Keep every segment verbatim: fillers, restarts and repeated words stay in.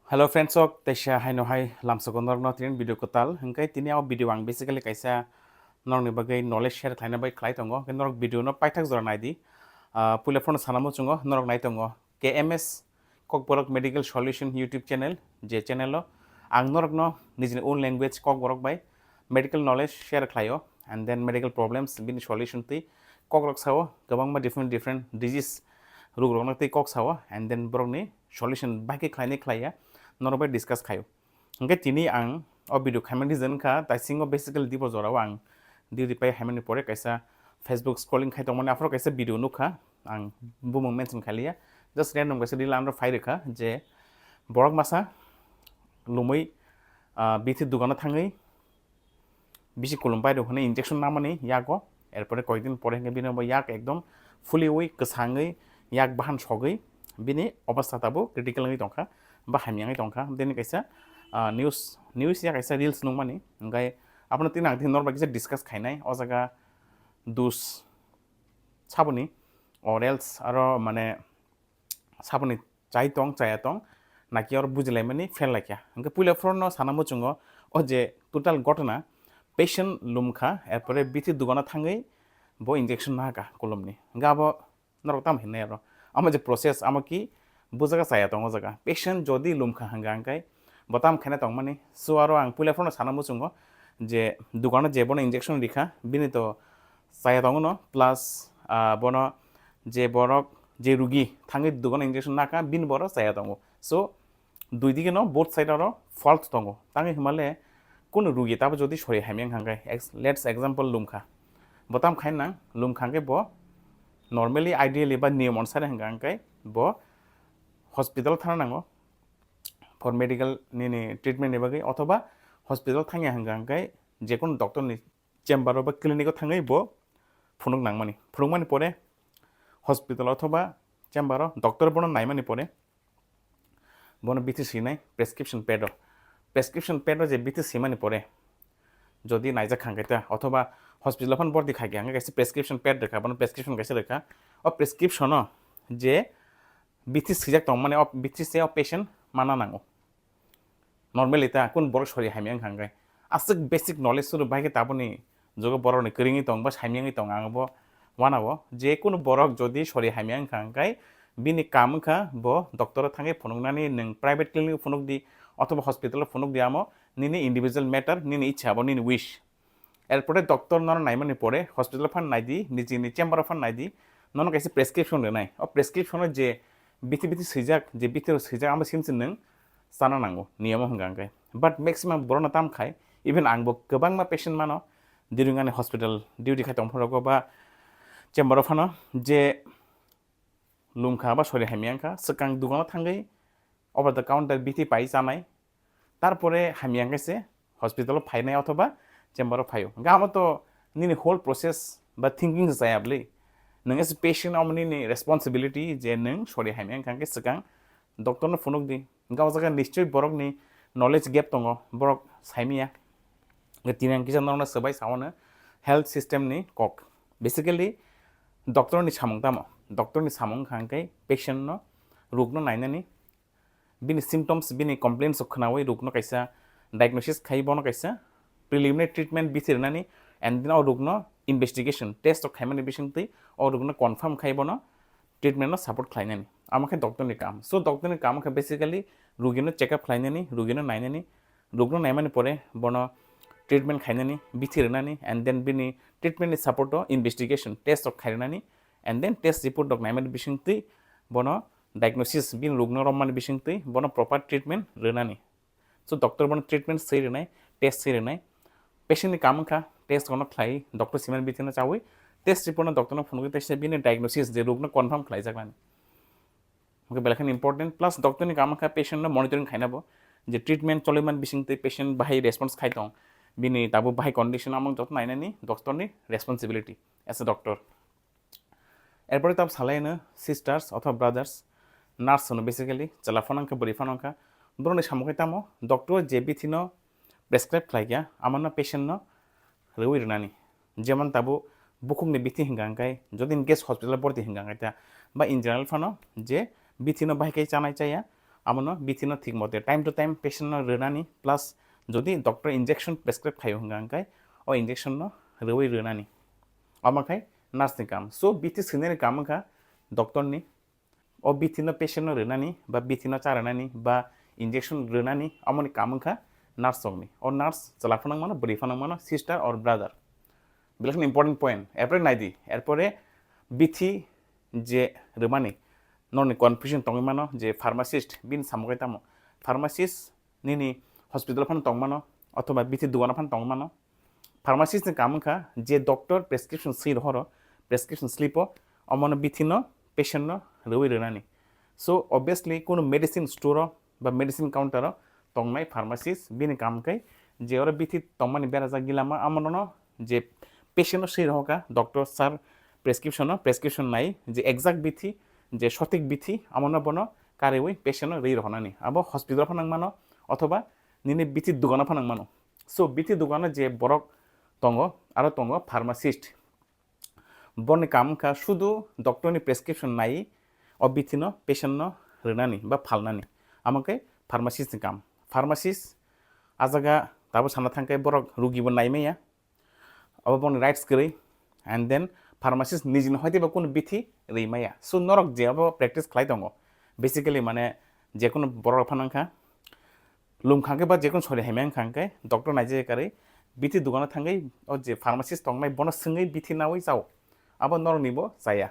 Hello friends, ok, teisa haino hai lamsogo norokno tini video kwtal. Hwnkhe tini o video ang basically kaisa norokni bagwi knowledge share khlaina bai khlai tongo. Hwnkhe norok video no paithak jora naidi. Ah, puila phone sana muchungo norok nai tongo K M S Kokborok Medical Solution YouTube channel, je channel o ang norokno nijini own language Kokborok bai medical knowledge share khlaio, and then medical problems bini solution twi kokrok sao, kwbangma different different disease rok rokno twi kok sao, and then borokni solution bai khe khlainai khlaiya, norok bai discuss khaio. Hwnkhe tini ang o video khaimani reason kha, taisingo basically dibo jorao ang duty pai haimani pore kaisa Facebook scrolling khai tongmani, aphuru kaisa video nukha, ang bumung mention khailiya, just random kaisa reel ano phai rwkha je borok masa lumui, ah, bithi dugano thangwi bisi kulum bai rok hwnwi injection namani yago, erpore koikdin pore hwnkhe bini bo yak ekdom fuliwi kwsangwi yak bahan sogwi bini obostha tabuk critical wngwi tongkha ba hamya wngwi tongkha. Bini kaisa, ah, news, news ya kaisa reels nukmani, hwnkhe abono tini ang tini norok bai kisa discuss khainai o jaga dus saboni o reels aro mane saboni chai tong chaya tong, naki oro bujilaimani fail laikha. Hwnkhe puila phorono sana muchungo o je total gotona patient lumkha, erpore bithi dugano thangwi bo injection nahaka kulumni. Hwnkhe abo norok tamo hinwi aro. Amo je process, amo ki bujaga chaya tongo jaga. Patient jodi lumkha hwnkha hwnkhe bo tamo khaina tongmani. So aro ang puila phorono sana muchungo je dugano je bono injection rikha, bini to chaya tongo no, plus, ah, bono je borok, je rugi thangwi dugano injection naka, bini boro chaya tongo. So dui dige no both side oro fault tongo. Tangwi hwnmale kunu rugi tabo jodi sori hamya wngkha hwnkhe, ex-, let's example lumkha. Bo tamo khaina nang, lumkha hwnkhe bo normally, ideally ba niyom onusare hwnkha hwnkhe bo hospital thana nango for medical nini treatment ni bagwi, othoba hospital thangya hwnkha hwnkhe jekunu doctor ni chamber o ba clinic o thangwi bo phunuk nangmani. Phunukmani pore hospital othoba chamber o doctor bono naimani pore bono bithi swinai prescription pad o. Prescription pad o je bithi swimani pore jodi naijak kha hwnkhe ta, othoba hospital o phano bordi khaikha hwnkhe kaisa prescription pad rwkha, bono prescription kaisa rwkha. O prescription o je bithi swijak tongmani, o bithi se o patient mana nango. Normally ta kun borok sori hamya wngkha hwnkhe aswk basic knowledge suru bai khe taboni jugo borokni kwrwngwi tong ba samyangwi tong, ang bo wanao je kunu borok jodi sori hamya wngkha hwnkhe bini kam wngkha bo doctor o thangwi phunuknani, nwng private clinic o phunuk di othoba hospital o phunuk di, amo nini individual matter, nini ichha, abo nini wish. Erpore doctor nono naimani pore hospital o phan naidi, nijini chamber o phan naidi, nono kaisa prescription rwnai. O prescription o je bithi bithi swijak, je bithi rok swijak, amo simse nwng chana nango, niyom o hwnka hwnkhe. But maximum borokno tam khai, even ang bo kwbangma patient mano, during ani hospital duty khai tongphuru rogo ba chamber o phano je lumkha ba sori hamya wngkha, swkang dukano thangwi over the counter bithi pai chanai, tarpore hamya wngkhe se hospital o phainai othoba chamber o phaio. Hwnkhe amo to nini whole process ba thinking se chaya bwlwi. Nwng as a patient, omo nini responsibility je nwng sori hamya wngkha hwnkhe swkang doctor no phunuk di. Hwnkhe o jaga nischoi borokni knowledge gap tongo, borok saimanya. Hwnkhe tini ang kisa norokno swbai sao no health system ni kok. Basically, doctor ni samung tamo? Doctor ni samung wngkha hwnkhe patient no, ruk no nainani, bini symptoms, bini complaints rok khwnawi ruk no kaisa diagnosis khai, bono kaisa preliminary treatment bithi rwnani, and then o ruk no investigation test rok khaimani bisingtwi o ruk no confirm khai bono treatment no support khlainani. Amo khe doctor ni kam. So doctor ni kam khe basically rugi no check up khlainani, rugi no nainani, ruk no naimani pore bono treatment khainani, bithi rwnani, and then bini treatment ni support o investigation test rok khairwnani, and then test report rok naimani bisingtwi bono diagnosis, bini ruk no romani bisingtwi bono proper treatment rwnani. So doctor bono treatment swi rwnai, test swi rwnai. Patient ni kam wngkha test kono khlai, doctor siman bithi no chawi test report no doctor no phunugwi tei se bini diagnosis je ruk no confirm khlaijaknani. Hwnkhe belai kheno important, plus doctor ni kam wngkha patient no monitoring khaina bo, je treatment choliman bisingtwi patient bahai response khai tong, bini tabuk bahai condition, among joto nainani doctor ni responsibility as a doctor. Erpore tab salai no sisters othoba brothers, nurse no basically, chwla phano wngkha, bwrwi phano wngkha, borokni samung khe tamo doctor je bithi no prescribe khlai kha, amo no patient no rwi rwnani. Jemon tabuk bukhuk ni bithi hwnkha hwnkhe, jodi in case hospital o borti hwnkha hwnkhe ta, ba in general phano je bithi no bahai khe chanai chaya, Amono bithi no thik mote time to time patient no rwnani, plus jodi doctor injection prescribe khaio hwnka hwnkhe o injection no rwui rwnani. Omo khai nurse ni kam. So bithi swinani kam wngkha doctor ni. O bithi no patient no rwnani ba bithi no cha rwnani ba injection rwnani, omoni kam wngkha nurse rokni. O nurse chwla phano wngmano, bwrwi phano wngmano, sister or brother. Belai kheno important point. Erpore naidi, erpore bithi je rwmani, norni confusion tongwi mano je pharmacist bini samung kai tamo. Pharmacist nini hospital phano tong mano, othoba bithi dogano phano tong mano. Pharmacist ni kam wngkha je doctor prescription swi rohoro, prescription slip o, omono bithi no patient no rwui rwnani. So obviously kunu medicine store o ba medicine counter o tongnai pharmacist bini kam kai je oro bithi tongmani berajak gilama, amono je patient no swi rohoka doctor sir prescription o, prescription nai je exact bithi, je sothik bithi, amono bono kariui patient no rwi rohonani. Abo hospital phano wngmano, othoba nini bithi dogano phano wngmano. So bithi dogano je borok tongo, aro tongo pharmacist. Boni kam wngkha sudu doctor ni prescription nai o bithi no patient no rwnani ba phalnani. Amo khe pharmacist ni kam. Pharmacist a jaga tabo sana thangkhe borok rugi bo nai maya. Abo boni rights kwrwi. And then pharmacist nijini hoite ba kunu bithi rwi maya. So norok je abo practice khlai tongo. Basically mane je kunu borok phano wngkha lum khangkhe ba jekun sori haimya wngkha hwnkhe doctor naijak karwi bithi dogano thangwi o je pharmacist tongnai bono swngwi bithi nawi chao, abo norokni bo chaya.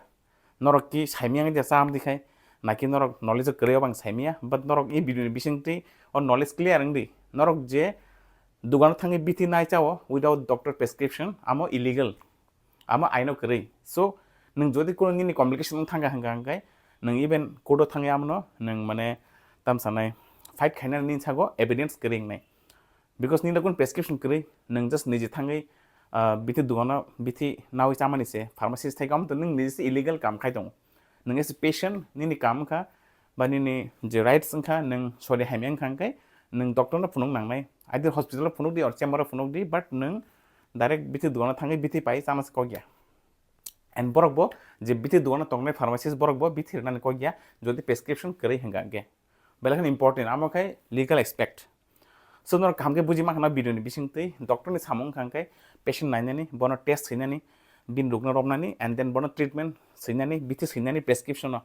Norok ki saimya wngya cha amdi khai, naki norok knowledge kwrwi o bang saimya, but norok e video ni bisingtwi o knowledge clear wngdi. Norok je dogano thangwi bithi nai chao without doctor prescription, amo illegal. Amo aino kwrwi. So nwng jodi kuno nini complication wng thangkha hwnka hwnkhe nwng even court o thangwi amono nwng mane tam sanai fight khainani nini sago evidence kwrwi wngnai. Because nini kun prescription kwrwi, nwng just niji thangwi, ah, bithi dogano bithi nawi chamani se pharmacist thai kam to nwng niji se illegal kam khai tongo. Nwng as a patient nini kam wngkha ba nini je rights wngkha, nwng sori hamya wngkha hwnkhe nwng doctor no phunuk nangnai, either hospital o phunuk di or chamber o phunuk di, but nwng direct bithi dogano thangwi bithi pai chana se kok ya. And borok bo je bithi dogano tongnai pharmacist borok bo bithi rwnani kok ya jodi prescription kwrwi hwnka hwnkhe. Belai kheno important, amo khai legal aspect. So norok kaham khe buji mankha na video ni bisingtwi doctor ni samung wngkha hwnkhe patient nainani, bono test khainani, bini rokno romnani and then bono treatment swinani, bithi swinani prescription o.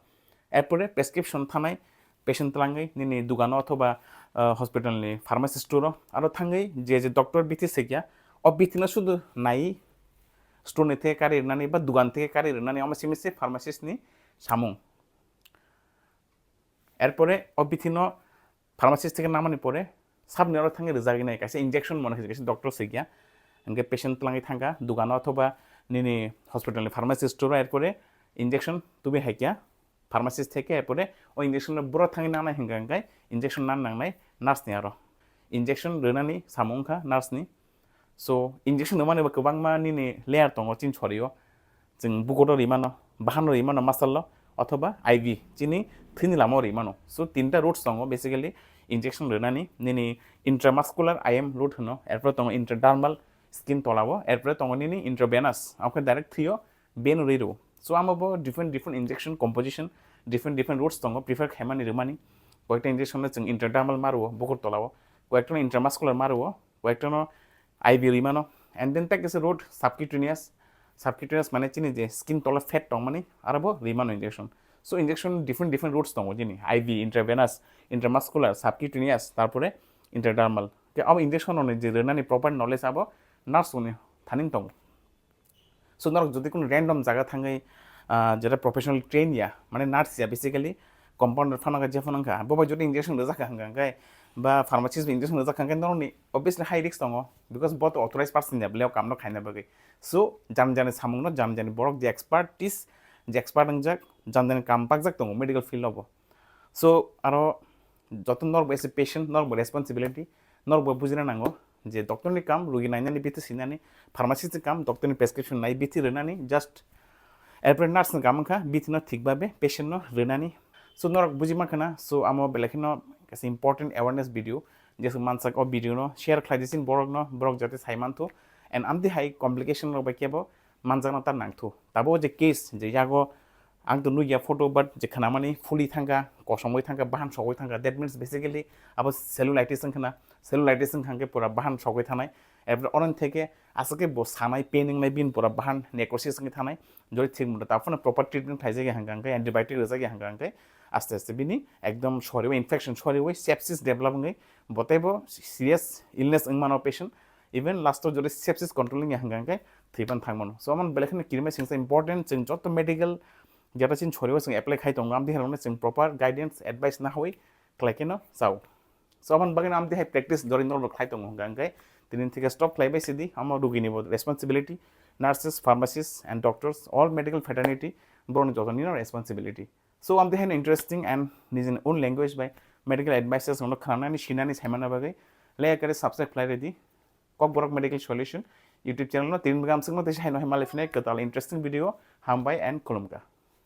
Erpore prescription thanai patient twlangwi nini dogano othoba, ah, hospital ni pharmacy store o aro thangwi je je doctor bithi swikya o bithi no sudu nai store ni theke kari rwnani ba dogan theke kari rwnani, omo simi se pharmacist ni samung. Erpore o bithi no pharmacist theke namani pore sabni oro thangwi rwjagwi nai kaisa injection mano kaisa doctor swikya, hwnkhe patient twlangwi thangkha dogano othoba nini hospital ni pharmacy store o, erpore injection tubui haikya pharmacist theke, erpore o injection no boro thangwi nangnai hwnkha hwnkhe injection nan nangnai nurse ni aro. Injection rwnani samung wngkha nurse ni. So injection rwmani bo kwbangma nini layer tongo chini sorio. Chwng bukoto rimano, bahano rimano, muscle o, othoba I V chini thwini lama o rimano. So tinta routes tongo basically injection rwnani, nini intramuscular I M route hwno, erpore tongo intradermal skin tola o, erpore tongo nini intravenous, abo khe direct thwio vein rwi rwo. So amo bo different different injection composition, different different routes tongo prefer khaimani rwmani. Koyekta injection no chwng intradermal ma rwo bukur tola o, koyekta no intramuscular ma rwo, koyekta no I V rimano, and then tei kaisa route subcutaneous. Subcutaneous mane chini je skin tola fat tongmani, aro bo rimano injection. So injection different different routes tongo chini, I V, intravenous, intramuscular, subcutaneous, tarpore intradermal. Tei abo injection rokni je rwnani proper knowledge abo nurse rokni thani tongo. So norok jodi kuno random jaga thangwi, ah, jeta professional train ya, mane nurse ya, basically compounder phano kha, je phano kha, bo bai jodi injection rwjak kha hwnka hwnkhe ba pharmacist bai injection rwjak kha hwnkhe norokni obviously high risk tongo, because bo to authorized person ya belai o kam no khaina bagwi. So jani jani samung no jani jani borok je expertise, je expert wngjak, jani jani kam pakjak tongo medical field o bo. So aro joto norok bo as a patient norok bo responsibility, norok bo bujina nango je doctor ni kam rugi nainani, bithi sinani, pharmacist ni kam doctor ni prescription nai, bithi rwnani, just erpore nurse ni kam wngkha bithi no thik babe patient no rwnani. So norok buji mankha na, so amo belai kheno kaisa important awareness video, jesu mansak o video no share khlai di chini borok no, borok jate sai manthu, and amtwi hai complication rok bai kebo manjakna ta nangthu. Tabuk je case je yago Ang to nugya photo, but je khnamani phuli thangkha, kosongwi thangkha, bahan sogwi thangkha. That means basically abo cellulitis wngkhana, cellulitis wngkha hwnkhe pura bahan sogwi thanai. Erpore onon theke aswk khe bo sanai, pain wngnai, bini pura bahan necrosis wngwi thanai. Jori thik mwnda taphano proper treatment khlaijagya hwnkha hwnkhe, antibiotic rwjagya hwnkha hwnkhe aste aste bini ekdom soriwi infection soriwi sepsis develop wngwi bo teibo serious illness wngmano patient. Even last o jodi sepsis control wngya hwnkha hwnkhe thwipan thangmano. So amon belai kheno kirima singsa important, chwng joto medical jeta chini soriwo chwng apply khai tongo, amdi hai rokno chwng proper guidance, advice nahawi khlai kheno chao. So amon bagwi amdi hai practice jori norok khlai tongo hwnkha hwnkhe tini theke stop khlaibai sidi, amo rugini bo responsibility, nurses, pharmacists and doctors, all medical fraternity, borokni jotonino responsibility. So amdi hai interesting and nijini own language bai medical advices rokno khnanani, sinani, saimana bagwi like kare subscribe khlai redi. Kokborok Medical Solution YouTube channel no tini bwkha amswkno tei hai no hai malai phinai kwtal interesting video. Hambai and khulumkha.